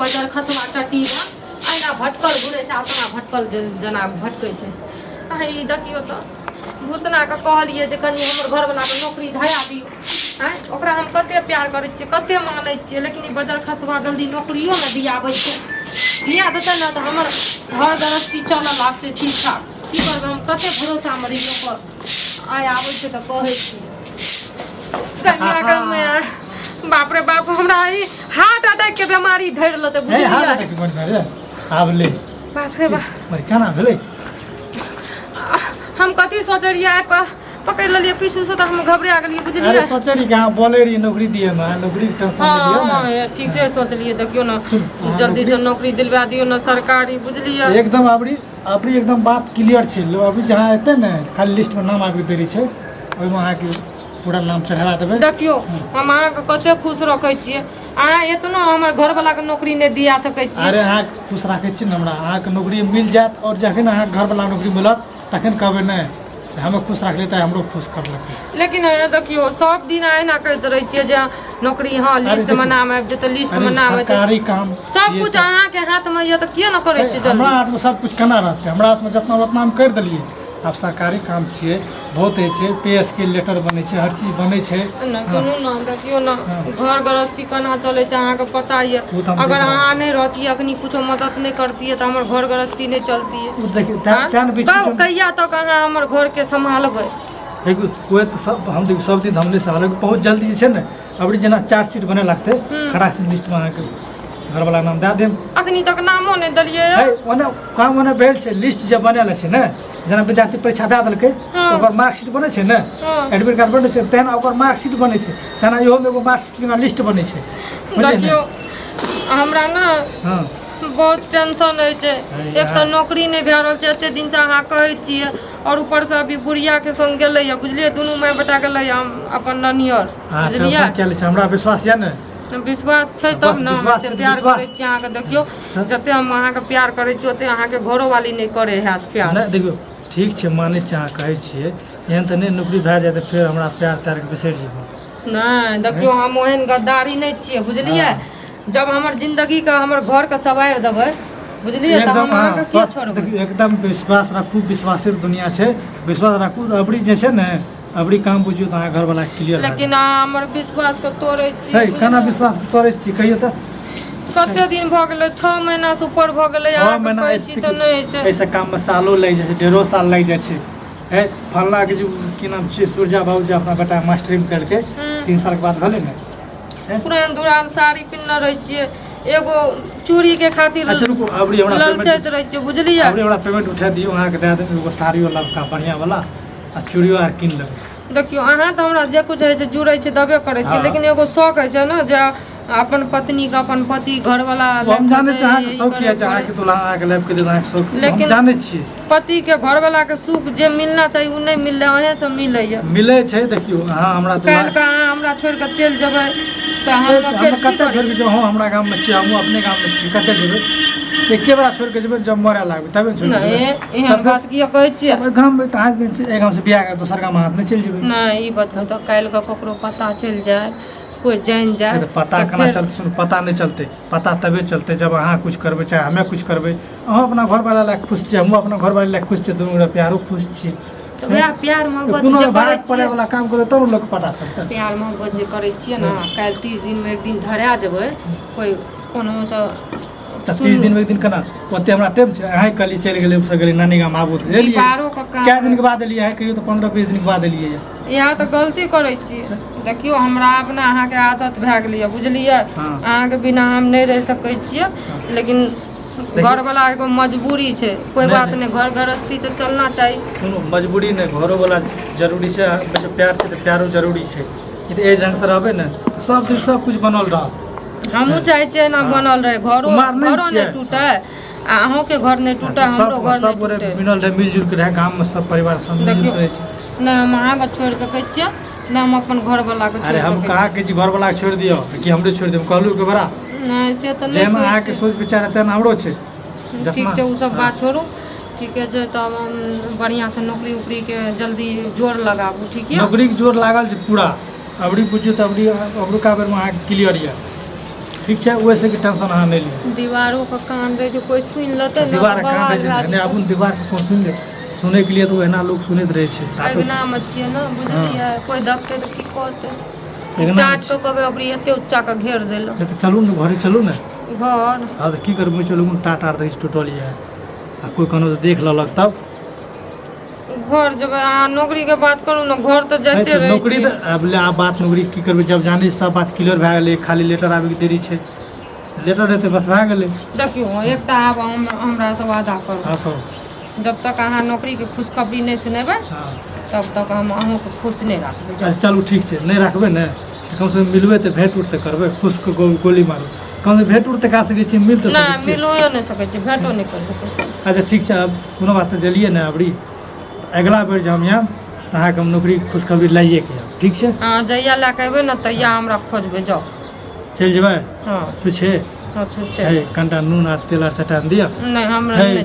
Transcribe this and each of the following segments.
बजर खसुआ टटी एना भटकल घुरै छै, अपना भटकल जेना भटकै छै। आ ई देखियौ तऽ भूषणाके कहलियै जे कनि हमर घरवलाके नौकरी धरा दियौ। आँय, ओकरा हम कते प्यार करै छियै, कते मानै छियै, लेकिन ई बजर खसुआ जल्दी नौकरियो नहि दियाबै छै। दिया देतै ने तऽ हमर घर गृहस्थी चलऽ लागतै ठीक ठाक। की करबै, हम कते भरोसामे रहियै ओकर। आइ आबै छै तऽ कहै छी कन्या के माय, बाप रे बाप, हमरा ई हार्ट अटैक के बीमारी धरि लेतै। हे हार्ट बुझलियै? अटैक बन रे आब ले। बाप रे बाप। मर केना भेलै? हम कथी सोचै रहियै, आबि कऽ पकड़ि लेलियै पीछू से तऽ हम घबरा गेलियै। अरे बुझलियै? सोचे रही कि अहाँ बोले रही नौकरी दिए में, अहाँ नौकरी के टेंशन ले लियौ हँ ने। ठीके सोचलियै। देखियौ ने, सुन, अहाँ जल्दी से नौकरी दिलवा दियौ ने सरकारी, बुझलियै? एकदम अबरी अबरी एकदम बात क्लियर छै। लो अभी जहाँ एतै ने, खाली लिस्टमे नाम आबि देरी छै, ओहिमे अहाँके पूरा नाम चढ़ा देबै। देखियौ, हम अहाँके कते खुश रखै छियै, अहाँ एतनो हमर घरवलाके नौकरी नहि दिया सकै छियै? अरे अहाँ खुश राखै छी ने हमरा, अहाँके नौकरी मिल जायत। आओर जखन अहाँके घरवला नौकरी मिलत तखन कहबै नहि हमे खुश राखलियै तऽ हमरो खुश करलकै। लेकिन देखियौ, सब दिन अहिना कहैत रहै छियै जे नौकरी, हँ, लिस्ट मे नाम आबि जेतै, लिस्ट मे अरे नाम एतै। सरकारी काम सब छियै कुछ तऽ- अहाँके हाथमे यऽ तऽ किए ने करै छियै हमरा जल्दी? हाथमे सब कुछ केना रहतै? हमरा हाथमे जितना उतना हम करि देलियै। आब सरकारी काम छियै, बहुत होइ छै, पे स्केल लेटर बनै छै, हर चीज बनै छै। ने सुनू ने, देखियौ ने, घर गृहस्थी केना चलै छै अहाँके पता यऽ। ओ तऽ हम अगर देख रहल अहाँ नहि रहतियै, अखनी कुछो मदद नहि करतियै तऽ हमर घर गृहस्थी नहि चलतियै। ओ देखियौ, तें ने बीच कब बीचमे- कहिया तक अहाँ हमर घरके सम्हालबै? देखू, कोइ तऽ सब हम देखू, सब दिन हम नहि सम्हालबै। बहुत जल्दी जे छै ने, अबरी जेना चार्जशीट बने लगतै, खड़ा से लिस्टमे अहाँके घरवला नाम दए देब। अखनी तक नामो नहि देलियै। है ओने काम ओने भेल छै। लिस्ट जे बनल छै ने, जेना विद्यार्थी परीक्षा दए देलकै, ओकर मार्कशीट बनै छै ने, एडमिट कार्ड बनै छै, तेना ओकर मार्कशीट बनै छै, तेना इहोमे एगो मार्कशीट जेना लिस्ट बनै छै, बुझलियै ने? देखियौ, हमरा ने बहुत टेंशन होइ छै। एक तऽ नौकरी नहि भए रहल छै, एते दिनसँ अहाँ कहै छियै, आओर ऊपरसँ अभी बुढ़ियाके संग गेलैए, बुझलियै? दुनू माय बेटा गेलैए हम अपन ननियर। अहाँ बुझलियै? टेंशन किया लै छै? हमरा विश्वास यऽ ने। विश्वास छै तब बस ने हम विश्वास एते छै तऽ प्यार विश्वास। करै छी अहाँके। देखियौ, जते हम अहाँके प्यार करै छी ओते अहाँके घरोवाली नहि करै हैत प्यार। नहि, देखियौ, ठीक छै, मानै छियै अहाँ कहै छियै। एहन तऽ नहि नौकरी भए जाय तऽ फेर हमरा प्यार त्यारके बिसरि जेबै। नहि, देखियौ, हम ओहन गद्दारी नहि छियै, बुझलियै? जब हमर जिंदगीके, हमर घरके सवारि देबै, बुझलियै, तऽ एकदम हम अहाँके किया बस छोड़बै? देखियौ, एकदम विश्वास राखू, विश्वासे दुनिया छै, विश्वास राखू। अबरी जे छै ने, अबरी काम बुझियौ तऽ अहाँ घरवला क्लियर। लेकिन अहाँ हमर विश्वासके तोड़ै छी। है, केना विश्वास तोड़ै छी, कहियौ तऽ? कते दिन भऽ गेलै? 6 महीनासँ ऊपर भऽ गेलै। छओ अहाँके महीना कहै छी तऽ नहि होइ छै। एहिसँ काममे सालो लागि जाइ छै, 1.5 साल लागि जाइ छै। हे फलनाके जे की नाम छियै, सूर्या बाबू जे अपना बेटा मास्टरिंग केलकै, 3 सालके बाद भेलै ने? हे? पुरान दुरान साड़ी पिन्हने रहै छियै, एगो चूड़ीके खातिर अच्छा रुकू, अबरी हमरा ललचैत पेमेंट रहै छियै, बुझलियै? अबरी हमरा पेमेंट उठा दियौ, अहाँके दए देब। एगो साड़ियो लबका बढ़िआँ वाला आ चूड़ियो आर कीन लेबै। देखियौ, अहाँ तऽ हमरा जे कुछ होइ छै, जुड़ै छै, देबे करै छियै। लेकिन एगो शौक होइ छै ने जे अपन पत्नीके अपन पति घरवला ओ हम जानै छी अहाँके ई शौक करै, किया छै। करै। अहाँके दुल्हा अहाँके लाबि कऽ देत, अहाँके शौक हम लेकिन- जानै छियै। पतिके घरवलाके सुख जे मिलना चाही ओ नहि मिललै, अहेँसँ मिलैए। मिलै छै। देखियौ, अहाँ हमरा दुल्हा काल्हिके अहाँ हमरा छोड़ि कऽ चलि जेबै तऽ हम हम फेर की कतऽ करी? छोड़ि कऽ जेबै? अहूँ हमरा गाममे छियै, हमहूँ अपने गाममे छी। कतऽ जेबै? एके बेरा छोड़ि कऽ जेबै जब मरए लागबै तबे ने छोड़ि कऽ नहि, जेबै। एहन बात किया कहै छियै? ओहि गाममे तऽ अहाँ एहि गामसँ बियाह कऽ दोसर गाम अहाँ नहि चलि जेबै। नहि, ई बतबू तऽ काल्हिके ककरो पता चलि जाय, कोइ जानि जाय तऽ पता तऽ केना फेर- चलतै? सुनू, पता नहि चलतै। पता तबे चलतै जब अहाँ कुछ करबै, चाहे हमे कुछ करबै। अहाँ अपना घरवाला लए खुश छियै, हमहूँ अपना घरवाली लए खुश छियै, दुनू गोटा प्यारो खुश छियै। तऽ वएह प्यार मोहब्बत कोनो जे करै भाग पड़ै छियै वाला काम करबै तब ने लोकके पता चलतै। प्यार मोहब्बत जे करै छियै ने, काल्हि 30 दिनमे एक दिन धरा जेबै कोइ कोनोसँ। तऽ 30 दिनमे एक दिन केना? ओते हमरा टाइम छै? अहाँ कहली चलि गेलै, ओसभ गेलै नानी गाम, आबू तऽ एलियै। दीवारोके काम। कए दिनके बाद एलियै? अहाँ कहियौ तऽ 15-20 दिनके बाद एलियै। इएह तऽ गलती करै छियै। देखियौ, हमरा अपना अहाँके आदत भए गेलैए, बुझलियै? अहाँके बिना हम नहि रहि सकै छियै, लेकिन घरवला एगो मजबूरी छै, कोइ नहि, बात नहि। नहि, घर गृहस्थी तऽ चलना चाही। सुनू, मजबूरी नहि, घरोवला जरूरी छै। देखियौ, प्यार छै तऽ प्यारो जरूरी छै। यदि एहि ढङ्गसँ रहबै ने, सब दिन सब कुछ बनल रहत। हमहूँ चाहै छियै एना बनल रहै घरो। कुमार नहि घरो नहि छियै। टूटै आ अहूँके घर नहि टूटै, हमरो सब घर सब नहि गोरे टूटै। मिलल रहै, मिलजुल के रहै, गाममे सब परिवार सब मिलजुल देखियौ, के रहै छै। नहि हम अहाँके छोड़ि सकै छियै, नहि हम अपन घरवलाके अरे छोड़ि हम सकै कहाँ कहै छी घरवला के छोड़ि दियौ कि हमरे छोड़ि दियौ? कहलहुँ के बड़ा छियै। नहि, से तऽ नहि जेहन कहै अहाँके छियै। सोच विचार है तेहन हमरो छै। ठीक जतना छै, ओ सब बात छोड़ू। ठीके छै, तब हम बढ़िआँसँ नौकरी उकरीके जल्दी जोर लगाबू, ठीक यऽ? नौकरीके जोर लागल छै पूरा। अबरी बुझियौ तऽ अबरी अबरुका बेरमे अहाँके क्लियर यऽ। ठीक छै, ओहिसँ के टेंशन अहाँ नहि लिअ। दीवारोके कान रहै छै, कोइ सुनि लेतै ने दीवार तऽ कान बवाल रहै छै भए धने आबू ने, दीवारके कोन सुनि लेत? सुनैके लिए तऽ ओहिना लोक सुनैत रहै छै। अङ्गनामे छियै ने, बुझलियै? कोइ देखतै तऽ की कहतै? अङ्गनामे टाट कऽ कहबै ओकरी एते उच्चा कऽ घेर देलक। नहि तऽ चलू ने घरे, चलू ने घर। हँ तऽ की करबै, चलू ने, टाट आर देखै छी टूटल यऽ आ कोइ कोनो तऽ देख लेलक तब। घर जेबै? अहाँ नौकरीके बात करू ने, घर तऽ नहि जाइते तऽ रहै नौकरी छियै। तऽ आब ले, आब बात नौकरी की करबै जब जानै सब बात क्लियर भए गेलै, खाली लेटर आबैके देरी छै, लेटर एतै बस भए गेलै। देखियौ, एकटा आब हम हमरासँ वादा करू। हँ, कहू। जब तक अहाँ नौकरीके खुशखबरी नहि सुनेबै तब तक हम अहूँके खुश नहि राखबै। अच्छा चलू ठीक छै, नहि राखबै ने तऽ कमसँ कम मिलबै तऽ भेँट उट तऽ करबै। खुशके गोली मारू, कमसँ कम भेँट उट तऽ कए सकै छियै, मिल तऽ नहि सकै छियै। मिलो नहि सकै छी, भेंटो नहि कर सकै छी। अच्छा ठीक छै, आब कोनो बात नहि, जलियै ने अबरी अगिला बेर जे हम आयब तऽ अहाँके हम नौकरी खुशखबरी लाइएके आयब, ठीक छै? अहाँ जहिया लए कऽ अयबै ने तहिया हमरा खोजबै, जाउ। चलि जेबै? हँ। छुछे? हँ, छुछे। हे, कनिटा नून आर तेल आर चटा दिअ। नहि, हमरा हे। नहि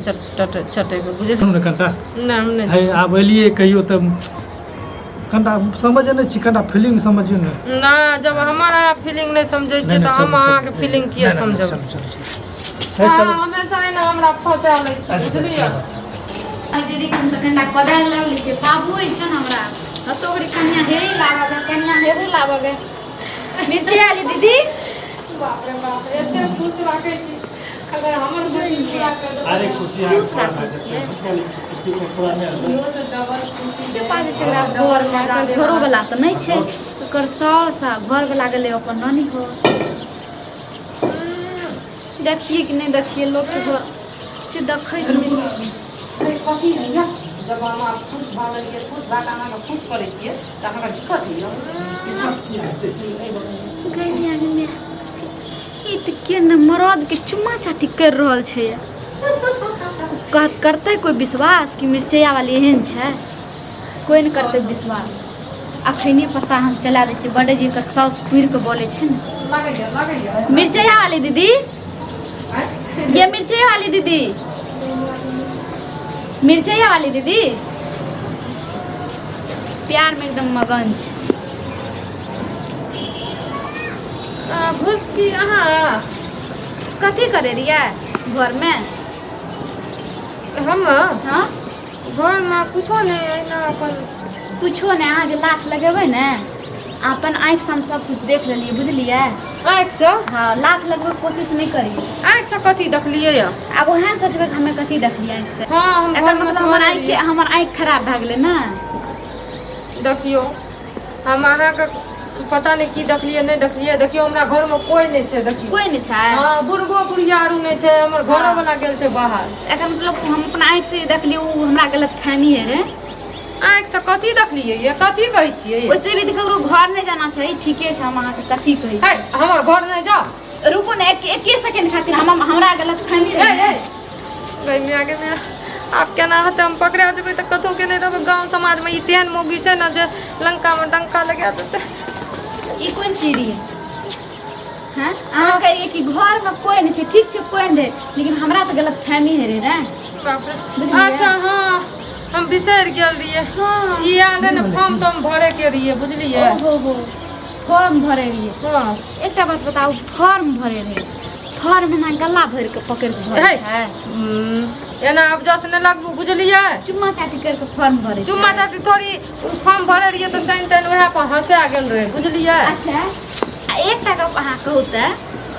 चटेबै, बुझलियै? सुनू ने कनिटा। नहि, हम नहि। हे, आब एलियै कहियो तऽ कनिटा समझै नहि छी, कनिटा फीलिंग समझियौ ने। नहि, जब हमर अहाँ फीलिंग नहि समझै छियै तऽ हम अहाँके फीलिंग किए समझबै? चलू चलू चलू, अहाँ हमेशा एना हमरा फंसा लै छी, बुझलियै? आई दीदी कम से कनिटा कोदारि लाबि लै छियै, बाबू छै ने हमरा कतौ ओकरी कनिया हे लाबऽ गे, कनिया हेबू लाबऽ गे। मिर्ची आली दीदी। बाप रे बाप, एते खुश राखै छी, अगर हमर खुशी पूरा कर देबै। अरे खुशी खुश राखै छियै। खुशी के पूरा नहि हेतै। इहो से डबल खुशी। के पास छै ओकरा घरमे? एकर घरोवला तऽ नहि छै, ओकर साउस आ घरवला गेलै अपन नानी घर। देखिए कि नहि देखिए लोकके घर से देखै छियै। कथी होइया जब हम आब खुश भऽ गेलियै, खुश भए कऽ अहाँके खुश करै छियै तऽ अहाँके दिक्कत होइया? गै माय गे माय, ई तऽ के ने मरदके चुम्मा चाटी करि रहल छै। करतै कोइ विश्वास कि मिरचैया वाली एहन छै? कोइ नहि करतै विश्वास। अखने पता हम चला दै छियै। बड़े जी एकर साउस पुरि कऽ बोलै छै ने। लागैया, लागैया। मिरचैया वाली दीदी, ये मिरचैया वाली दीदी, मिरचैया वाली दीदी प्यार में एकदम मगन छै। घुसकी अहाँ। कथी करे रहियै घरमे? हम? हाँ। घरमे कुछो नहि, एहिना अपन। कुछो नहि? अहाँ जे लाथ लगेबै ने, अपन आँखिसँ हम सब कुछ देख लेलियै, बुझलियै? आँखिसँ? हाँ, लाथ लगबैके कोशिश नहि करियै। आँखिसँ कथी देखलियै यऽ? आब ओएह ने सोचबै कि हमे कथी देखलियै आँखिसँ। हाँ, हम एकर घरमे मतलब हमर सोनल आँखि रहियै। हमर आँखि खराब भए गेलै ने? देखियौ, हम अहाँके पता नहि की देखलियै नहि देखलियै। देखियौ, हमरा घरमे कोइ नहि छै, देखियौ। कोइ नहि छै? हँ, बुढ़बो बुढ़िया आरू नहि छै, हमर घरो वाला गेल छै बाहर। एकर मतलब हम अपना आँखि से देखलियै, ओ हमरा गलत फहमी है रे। आँखिसँ कथी देखलियै ये? कथी कहै छियै? वैसे भी तऽ ककरो घर नहि जाना चाही। ठीके छै, हम अहाँके कथी कहै है, हमर घर नहि जाउ। रुकू ने एक एके सेकेंड खातिर, हम हमरा गलत फहमी ए रहे। ए गई मिया गे मिया, आब केना हेतै? हम पकड़ा जेबै तऽ कतहु के नहि रहबै। गाँव समाजमे ई तेहन मौगी छै ने जे लंकामे डंका लगा देतै। ई कोन चीज है? हैं, अहाँ कहिए कि घरमे कोइ नहि छै। ठीक छै, कोइ नहि रहै, लेकिन हमरा तऽ गलत फहमी है रे ने। बाप रे। बुझलियै? अच्छा हाँ, हम बिसरि गेल रहियै। ई आयल रहै ने, फॉर्म तॉर्म भरे के रहियै, बुझलियै? ओहो हो, फॉर्म भरे रहियै? हाँ। एकटा बात बताउ, फॉर्म भरे रहै, फॉर्म एना गला भरि के पकड़ि के भरे हे। छै? एना आब जस नहि लगबू, बुझलियै? चुम्मा चाटी करि के फॉर्म भरे छै? चुम्मा चाटी थोड़ी, ओ फॉर्म भरे रहियै तऽ साइन ताइन उएह पर हँसा गेल रहै, बुझलियै? अच्छा, आ एकटा गप अहाँ कहू तऽ,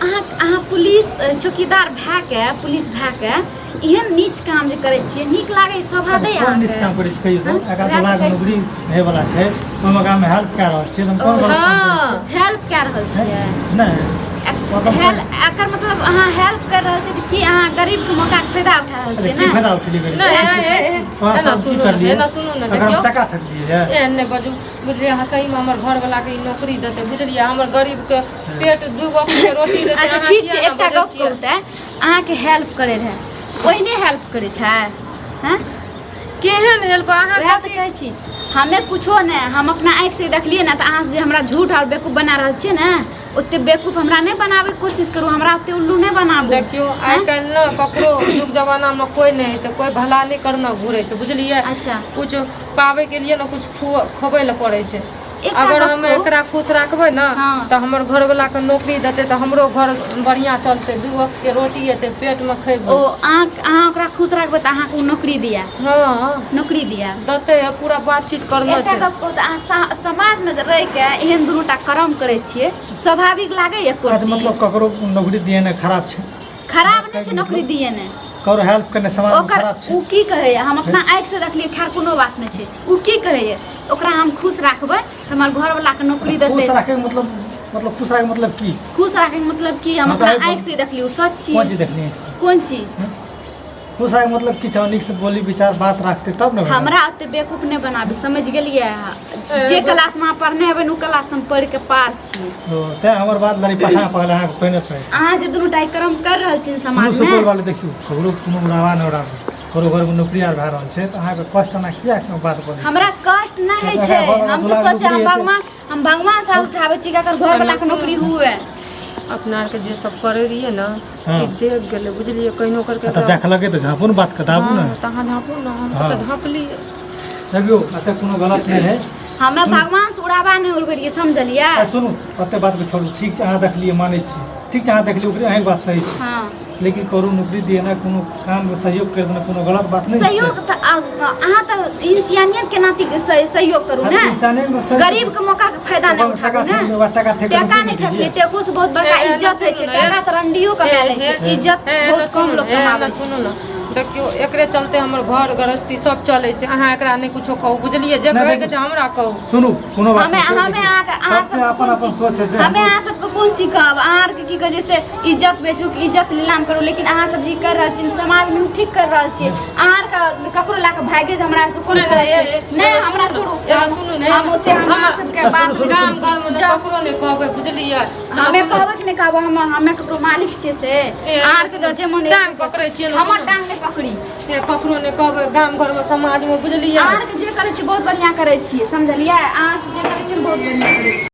अहाँ अहाँ पुलिस चौकीदार भए के, पुलिस भए के एहन नीच काम जे करै छियै, नीक लागै, शोभा दै कोन नीच अहाँके? काम करै छी कहियौ तऽ? हँ, एकरा वएह लाख तऽ कहै नौकरी होइवला छै, ओहिमे ओकरामे हेल्प कए रहल छियै, तऽ हम कोन गलत काम करै हँ। हेल्प कए रहल छियै? छियै? नहि। हेल्प, एकर मतलब अहाँ हेल्प कर रहल छियै तऽ की अहाँ गरीबके मौकाके फायदा उठा रहल अरे छियै की ने? फायदा उठेलियै गरीब? नहि, ए, ए, ए, तोरा एना सब की सुनू ने, करलियै? एना सुनू ने। तकरा हम देखियौ, टका ठकलियै। एहन नहि बजू, बुझलियै? अहाँ सहीमे हमर घरवलाके ई नौकरी देतै, बुझलियै? हमर गरीबके पेट दू वक्त के रोटी देतै। अच्छा अहाँ ठीक किया छै, एना एकटा बजै गप छियै? कहू तऽ, अहाँके हेल्प करै रहै, ओहिने हेल्प करै छै? हँ? केहन हेल्प अहाँ वएह तऽ कथी कहै छी, हमे कुछो नहि, हम अपना आँखिसँ देखलियै ने तऽ अहाँ जे हमरा झूठ आओर बेवकूफ बना रहल छियै ने, ओते बेवकूफ हमरा नहि बनाबैके कोशिश करू, हमरा ओते उल्लू नहि बनाबू। देखियौ, आइ काल्हि ने ककरो युग जमानामे कोइ नहि होइ छै, कोइ भला नहि करना घुरै छै, बुझलियै? अच्छा। कुछ पाबैके लिए ने कुछ खोबै लए पड़ै छै। एकटा अगर गप हम कहू। एकरा खुश राखबै ने हाँ। तऽ हमर घरवला के नौकरी देतै तऽ हमरो घर बढ़िआँ चलतै, दू वक्त के रोटी एतै पेटमे खेबै। ओ अहाँ अहाँ ओकरा खुश राखबै तऽ अहाँके ओ नौकरी दिया? हँ, नौकरी दिया। देतै, पूरा बातचीत करना एकटा छै। गप कहू तऽ अहाँ समाजमे रहिके एहन दुनूटा कर्म करै छियै, स्वाभाविक लागैए? अच्छा, मतलब ककरो नौकरी दिए ने खराब छै? खराब नहि छै नौकरी दिए ने। ककरो हेल्प करने समाज में ओकर खराब छै? ओ की कहैए, हम अपना आँखिसँ देखलियै। खैर, कोनो बात नहि छै। ओ की कहैए, ओकरा हम खुश राखबै तऽ हमर घरवलाके नौकरी देतै। खुश राखै के मतलब, मतलब खुश राखै के मतलब की? खुश राखैके मतलब की, हम हाँ, अपना तऽ आँखिसँ देखलियै, ओ सच कोन छियै। चीज देखनी है? कोन चीज? खुश राखै के मतलब की छै? नीक से बोली विचार बात राखते तब ने। हमरा ओते बेवकूफ नहि बनाबी, समझि गेलियै? जे क्लासमे अहाँ पढ़ने हेबै ने, ओ क्लास हम पढ़िके पार छियै। ओ तें हमर बात लड़ी पछा पकड़ अहाँके पहिने पड़े। अहाँ जे दुनू टा ई कर्म कर रहल छी कोनो समाजमे। सुपौल वाले, देखियौ, ककरो कोनो उड़ावा नहि उड़ाबै, ककरो घरमे नौकरी आर भए रहल छै तऽ अहाँके कष्ट एना किया बात बनै? हमरा कष्ट नहि होइ छै। हम तऽ सोचे हम भगवान, हम भगवान से उठाबै छी कि अगर घरवलाके नौकरी हुए। अपना आरके जे सब करै रहियै ने, हाँ। ई देख गेलै, बुझलियै? कहिनो करके तऽ देखलकै तऽ झाँपू ने, बात के दाबू ने। हाँ, तऽ अहाँ झाँपू ने, हम हाँ। तऽ झाँपलियै। देखियौ, एते कोनो गलत नहि है। हमे भगवान से उड़ावा नहि उड़बै रहियै, समझलियै? आ सुनू, ओते बात के छोड़ू। ठीक छै, अहाँ देखलियै, मानै छी। ठीक छै, अहाँ देखलियै, ओकरे अहीँके बात सही छै। हाँ। लेकिन ककरो नौकरी दिए ना, कोनो काममे सहयोग कर देना कोनो गलत बात नहि छै। सहयोग तऽ अहाँ तऽ इंसानियत के नाते सहयोग करू ने। इंसानियत मतलब गरीब के मौका के फायदा नहि उठाबू ने। टका ठेक टका नहि ठकली, टेको से बहुत बड़का इज्जत होइ छै। टका तऽ रंडियो कमा लै छै, इज्जत बहुत कम लोग कमाबै छै। सुनू ने, देखियौ, एकरे चलते हमर घर गृहस्थी सब चलै छै। अहाँ एकरा नहि कुछो कहू, बुझलियै? जे नहि, कहैके देखू। छै हमरा कहू। सुनू, कोनो बात हमे नहि छै, हमे देखियौ, अहाँके अहाँ सबके सबके अपन कोन अपन चीज सोच है जे हमे अहाँ सबके कोन चीज कहब? अहाँ आरके की कहै से इज्जत बेचू कि इज्जत नीलाम करू, लेकिन अहाँ सब जे कर रहल छी समाजमे, हम ठीक कर रहल छी? अहाँ आरके ककरो लए कऽ भागि जे हमरा से कोन नहि, फर्क नहि, छै? ए, नहि, ए, हमरा सुनू छोड़ू। ने, एगो सुनू ने। हम ओते हम अहाँ सबके सुनू, बात सुनू, गाम घरमे ने ककरो नहि कहबै, बुझलियै? हमे कहबै कि नहि कहबै? हम हमे ककरो मालिक छियै से? ए, अहाँ आरके जे मन टांग पकड़ै छियै ने, हमर सुनू। टांग नहि पकड़ी। ए, ककरो नहि कहबै गाम घरमे, समाजमे, बुझलियै? अहाँ आरके जे करै छी, बहुत बढ़िआँ करै छियै, समझलियै? अहाँ सब जे करै छियै, बहुत बढ़िआँ करै छियै।